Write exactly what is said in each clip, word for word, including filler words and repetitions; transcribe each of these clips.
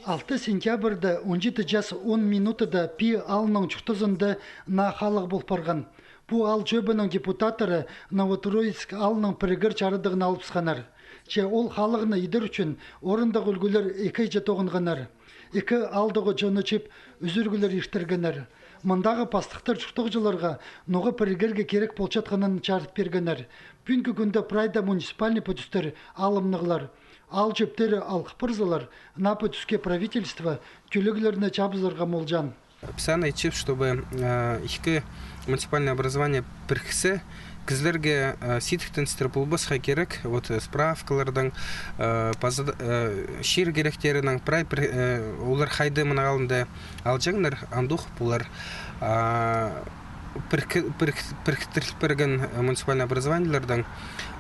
Алты сентябрьда он читі час он минутада Пии аалның чуртазында наа халығ пол парған. Пу аал чӧбінің депутаттары Новотроицк аалның пірігер чарыдығын алыбысханнар. Че ол халығны идер ӱчӱн орындағы ӱлгӱлер ікі айҷа тоғынғаннар. Ікі аалдағы чонны чыып, ӱзӱргілер иртіргеннер. Мындағы пастыхтар чуртағҷыларға ноға пірігерге кирек полчатханын чарыт пиргеннер. Пӱӱнгі кӱнде прайда муниципальный пӱдістер алымнығлар. Аал чӧптері алғып парзалар, наа пӱдіске правительство тӧлеглерні чабызарға молҷаан. Піс аны итчебіс, чтобы, э, ікі муниципальное образование піріксе, кізілерге, э, сидіктеністіре полбасха кирек, вот, э, справкалардаң, э, паза, э, чир киректерінең, прай пір, э, олар хайди мына алында алҷаңнар, андох полар. А, піркі-, пірк-, піріктіріл пирген, э, муниципальный образованиелердең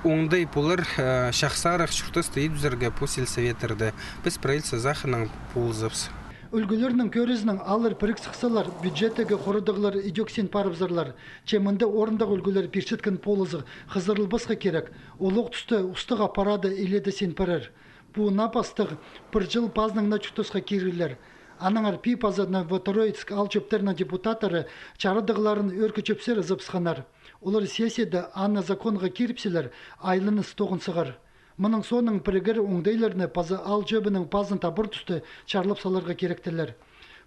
оңдай полар, э, чахсарах чуртасты идібізерге пу сельсоветтерде. Піс правительство сағынаң полызабыс. Ӱлгӱлернің кӧрізінең, алар пірік сыхсалар, бюджеттегі хорадығлар идӧк син парыбызарлар. Че мында орындағы ӱлгӱлер пирчеткен полызығ хызырылбасха кирек, олох туста устағ аппарады илееде син парар. Пу наа пастығ пір чыл пазынаң наа чуртасха кирілер. Аннаңар Пии паза Новотроицк аал чӧптерінің депутаттары чарыдығларын ӧӧркі чӧпсер ызыбысханнар. Олар сессияда аны законға киріпселер, айланыс тоғын сығар. Мының соонаң пірігер оңдайларны паза аал чӧбінің пазын табар туста чарлап саларға киректелер.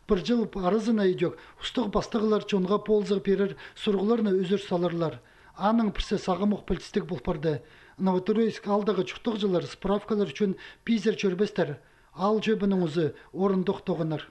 Пір чыл аразына идӧк устағ пастығлар чонға полызығ пирер сурығларны ӱзӱр саларлар. Аның пірсі сағамох пілдістіг пол парды. Новотроицк аалдағы чуртағҷылар справкалар ӱчӱн Пиизер чӧрбестер. Аал чӧбінің узы орындох тоғынар.